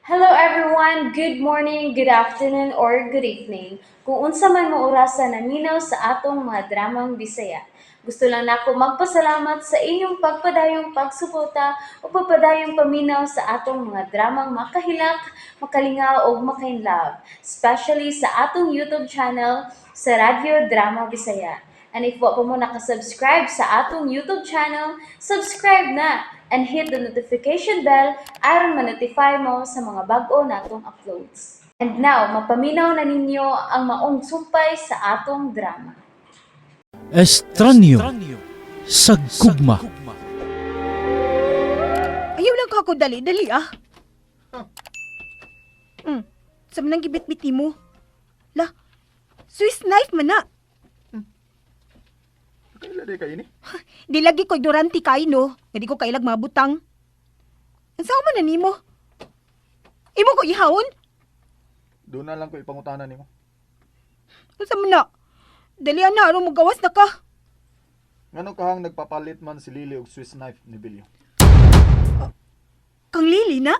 Hello everyone! Good morning, good afternoon, or good evening. Kung unsa man mo orasa naminaw sa atong mga dramang Bisaya. Gusto lang nako magpasalamat sa inyong pagpadayong pagsuporta o pagpadayong paminaw sa atong mga dramang makahilak, makalingaw ug makainlove, especially sa atong YouTube channel sa Radyo Drama Bisaya. And if wa pa mo nakasubscribe sa atong YouTube channel, subscribe na and hit the notification bell aron ma-notify mo sa mga bag-o natong uploads. And now, mapaminaw na ninyo ang maong sumpay sa atong drama. Estranyo sa gugma. Ayaw lang ka ako dali, dali ah. Sa manang gibit-bit mo. La, Swiss knife man na. Kaila di kayo ni? Di lagi ko ignorante kay no. Nga di ko kailag mga butang. Ang sao man na nimo? Imo ko ihawon? Doon na lang ko ipangutana nimo. Unsa man na? Dali na aron mo gawas na ka. Ngano kahang nagpapalit man si Lily og Swiss knife ni Bilyo? Kang Lily na?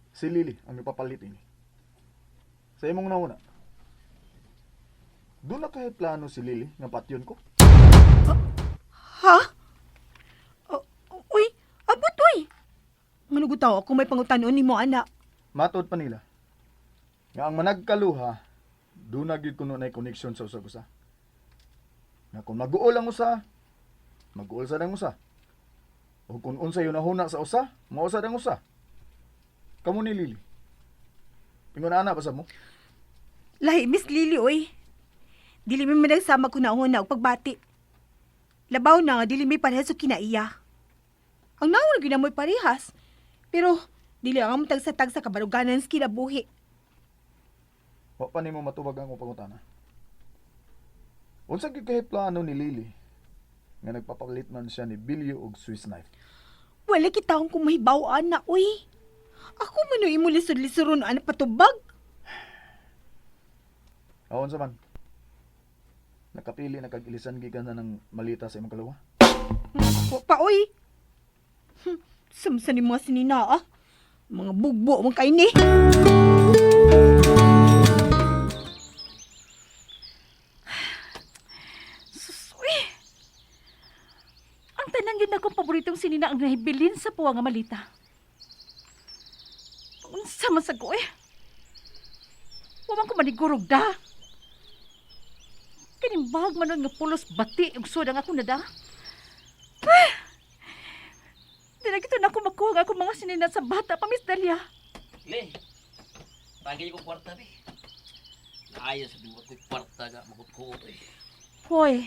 Si Lily ang nagpapalit ini. Sa imong nauna. Doon na kay plano si Lily nga patyon ko. Ha? Oh, uy, abot uy. Ngano gutaw ako may pangutanon nimo ana. Matod pa nila. Nga ang managkaluha, doon na gyud kuno nay connection sa usag usa. Nga kung mag-uol ang usa, mag-uol sa ang usa. O kung unsa yun nahuna sa usa, mausa ang usa. Kamo ni Lily. Ingon ana pa sa mo. Lahi, Miss Lily, oy. Dili mi managsama ko na og pagbati. Labaw na nga, dili mi parehas og kinaiya. Ang naon gyud mo'y parehas. Pero dili ang among tagsa-tag sa kabaruganan sa kinabuhi. Wa pa nimo matubag ang akong pangutana. Unsa gyud kay plano ni Lily nga nagpapalit man siya ni Bilyo og Swiss knife? Wala kita akong kumahibaw ana, oy. Ako man oy imo lisod-lisoron ana patubag. Aon sa man. Nakapili na kag ilisan gikan na ng malita sa imong kaluwa. Wa pa, oy. Samsa ni mga sinina, ah. Mga bugbo man kay ni. Sus, uy. Ang tanan yun akong paboritong sinina ang nahibilin sa puwa nga malita. Unsa man sa ko eh. Wa man ko manigurog da. Kanimbag man nun nga pulos bati ug sud ang ako nada. Ah! Di na gito na ako makuha ang akong mga sinina sa bata pa, Miss Delia. Le, tagay ko kwarta be. Naayon sa biwat ko'y kwarta ga makutkuot eh. Hoy,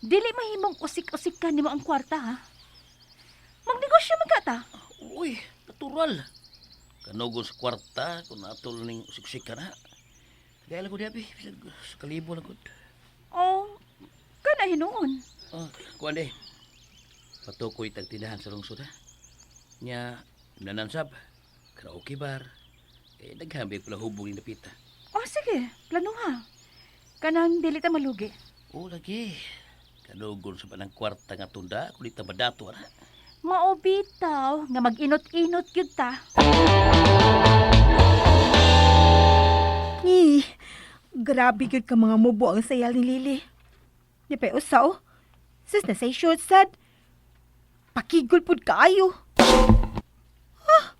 dili mahimong usik-usik ka nimo ang kwarta ha. Magnegosyo man ka ta. Uy, natural. Kanugon sa kwarta kung natol ning usiksik ka na. Tagay lang ko diya be, bisag sa kalibo lang ko. Oh, kana hinuon. Oh, kuan de. Patukoy tagtindahan sa lungsod ha. Nya, nanansab, karaoke bar. Eh, daghan ba pala hubog ni napita. Oh, sige, planuha. Kanang dili ta malugi. Oh, lagi. Kanugon sa panang kwarta nga tunda, kulit ta madato ana. Mao bitaw nga mag-inot-inot gyud ta. Ni, grabe gyud ka mga mubo ang sayal ni Lily. Di pa usa oh. Sus na say short sad. Pakigol pud kaayo. Ah,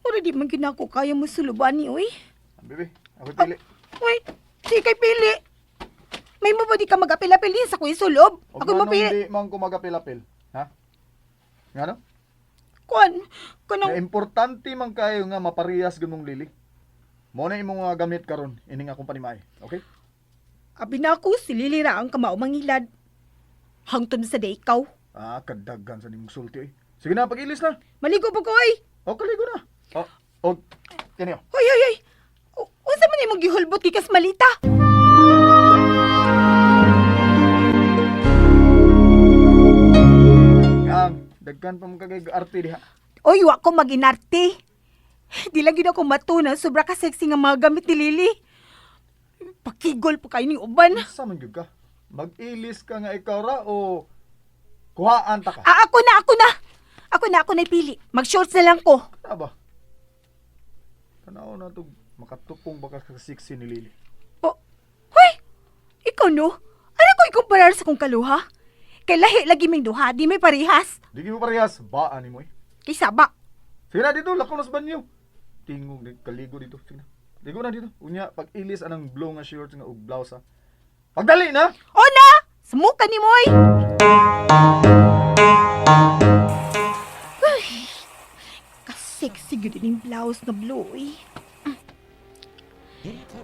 ora di man gyud nako kaya mo suluban ni oy. Ah, Bibi, ako pili. Uy, di kay pili. May mo ba di ka mag-apil-apil din sa kuy sulob? Og Ako mo nganong pili. Di man ko magapil-apil, ha? Ngano? Kuan, Nga kanang importante man kayo nga maparehas gyud mong Lily. Mo na imong nga gamit karon ining akong panimay, okay? abi na ako si Lily ra ang kamao mangilad. Hangtod sa day ikaw. Ah, kadaghan sa nimong sulti oy. Sige na, pag-ilis na. Maligo pa ko oy. O, kaligo na. O, o, kini oh. Hoy, hoy, hoy. Unsa man imong gihulbot gikas malita? Ang, daghan pa mong kagay arte diha. Oy, wa ko maginarte. Di lang gyud ako matuna, sobra ka sexy nga mga gamit ni Lily. Pakigol pa kayo ni uban. Sa man gyud ka? Mag-ilis ka nga ikaw ra o kuhaan ta ka? Ah, ako na, ako na. Ako na, ako na pili. Mag-shorts na lang ko. Kana ba? Tanaw na to makatupong baka ka sexy ni Lily. Oh, hoy! Ikaw no? Ano ko ikumparar sa kong kaluha? Kay lahi lagi ming duha, di may parehas. Di mo parehas, ba ani mo eh. Kay saba. Sige na dito, lakaw na sa banyo. Tingog ni kaligo dito. Sige na. Ligo na dito. Unya, pag ilis anang blue nga shorts nga ug blouse ha. Pagdali na! O na! Sumuka ni Moy! Uy, kasexy gyud ining blouse na blue eh.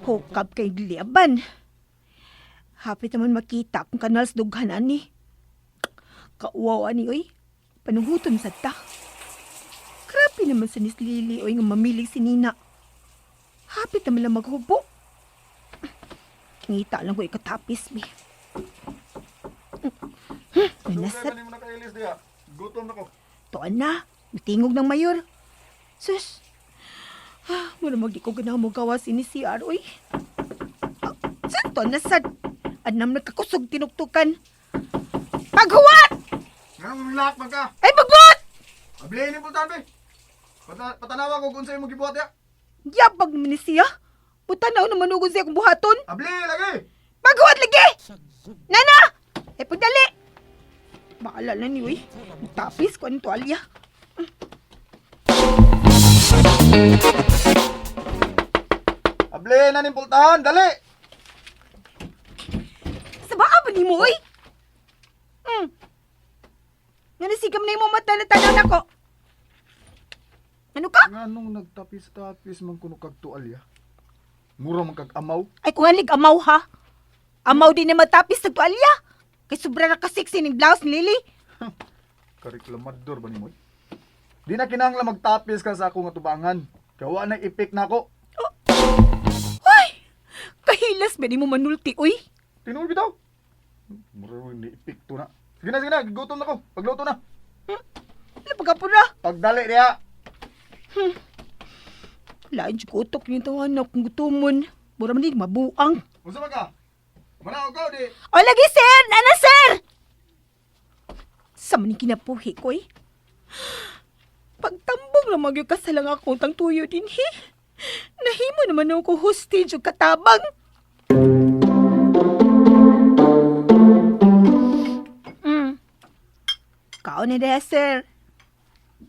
Hukab kay gliaban. Hapit naman makita kung kanal sa dughan ani. Kauwaw ani oy. Panuhuton sa ta. Grabe naman sa Miss Lily oy nga mamili si Nina. Hapit naman lang maghubo. Ngita lang ko ikatapis mi. Dugay na nimo nakailis diha. Gutom na ko. Tuan na, mitingog ng mayor. Sus, mura magdi ko ganahan mo gawas ini CR, uy. Ah, sus, tuan na sad. Anam nagkakusog tinuktukan. Paghuwat! Nganong milak man ka? Ay, pagbuhat! Abli ni pultahan be. Patanawa ko kung sa imong gibuhat ya. Yabag naman ni siya. Putanaw naman ugon siya kung buhaton. Abli lagi. Paghuwat lagi! Nana! Ay, pagdali! Baala na ni, uy. Tapis ko ang tuwalya. Abli na ning pultahan, dali. Sa baa ba ni mo, uy? Nga nasigam na yung mata na tanaw na ko. Ano ka? Nganong nagtapis-tapis man kuno kag tualya? Mura man kag amaw. Ay, kung halig, amaw ha. Amaw din na matapis sa tuwalya. Kay sobra na kasiksi ning blouse ni Lily. Kareklamador ba nimo? Di na kinahanglan magtapis ka sa akong atubangan. Gawa na ipik na ako. Hoy! Kahilas ba ni mo manulti, uy? Tinuod bitaw. Mura man ni ipik to na. Sige na, sige na, gutom na ko. Pagluto na. Ano pagkapura? Pagdali diha. Lain siya kutok yung tawanan kung gutomon. Mura man din, mabuang. Unsa man ka? Manaog ka o di? O lagi, sir! Nana, sir! Sa maning kinapuhi ko, eh. Pagtambong lang magyud ka sa lang akong tangtuyo din, he. Nahimo naman ako hostage ug katabang. Kaon na diha, sir.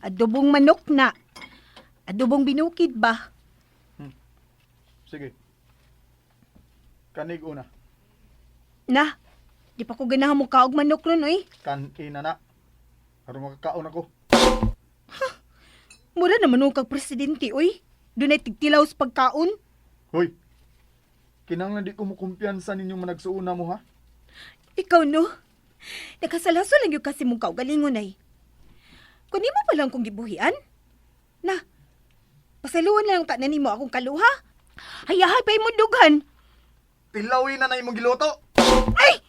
Adobong manok na. Adobong binukid ba? Sige. Kanig una. Na, di pa ko ganahan mo kaog manok ron, oy. Kanina na. Aron makakaon ako. Mura naman nung kag presidente, oy. Dunay tigtilaw sa pagkaon. Hoy. Kinahanglan di ko mo kumpiyansa ninyong managsuuna mo ha. Ikaw no. Nakasalaso lang yung kasi mong kaugalingon ay. Kung di mo pa lang kong gibuhian. Na, pasaluan lang tanan nimo akong kaluha. Hayahay pa imong dughan. Tilawin na na imong giluto. Ay!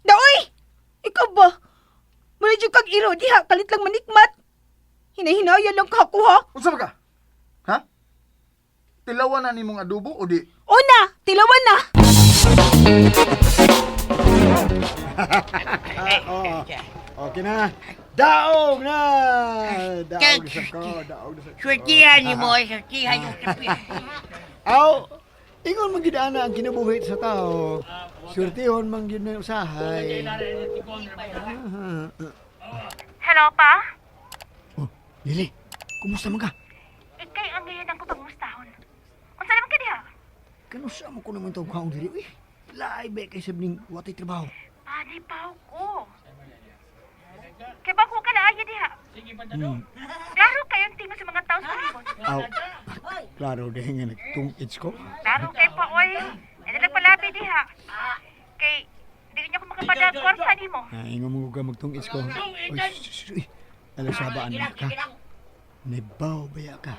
Daoy! Ikaw ba? Muna dyan kag iro diha, kalit lang manikmat. Hinahinayan lang ka ako ha. Unsa ba ka? Ha? Tilawan na nimong adobo o di? Una, tilawan na. Okay na. Daog na! Daog sa ko, daog sa ko. Surtihan ni mo, surtihan yung kape. Aw, ingon man gid ana ang kinabuhi sa tao. Surtihon man gyud na usahay. Hello, pa? Oh, Lili, kumusta man ka? Ikay ang ngayon ang kupangmustahon. Unsa naman ka diha? Kanusa mo ko naman tawag kaong diri? Uy, laay ba kay sabning watay trabaho. Ani paw ko. Kay bako ka na ayo diha. Klaro kayong tingo sa mga tao sa palibot. Aw, klaro dahil nga nagtungits ko. Klaro kay pa oy. Ano nagpalabi diha. Kay di niya ko makapadag kwarta nimo. Ah, ingon mo ka magtungits ko. Uy, sus, uy, alasabaan na ka. Nibaw baya ka.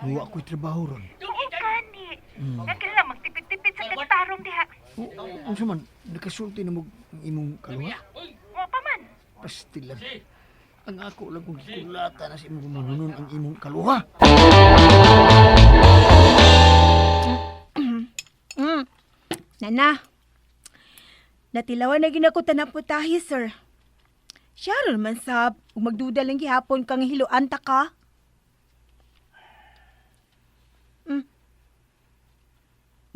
Muwa ko'y trabaho ron. Oo gani. Nga kailangan magtipid-tipid sa kagtarong diha. Oo, unsa man, nakasulti na mo ang imong kaluha? Wa pa man. Pastil lang. Ang ako lang kung gikulata na sa imong manunon ang imong kaluha. Nana, natilawan na ginako tanang putahe, sir. Siya ron man sab, ug magduda lang gihapon kang hiluan ta ka.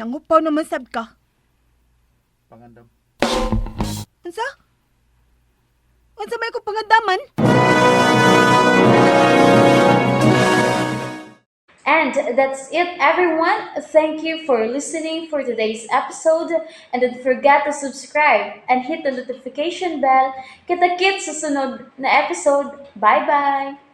Nangupaw naman sab ka. Pangandam. Unsa? Unsa may ko pangandaman? And that's it, everyone. Thank you for listening for today's episode. And don't forget to subscribe and hit the notification bell. Kita-kits sa sunod na episode. Bye-bye!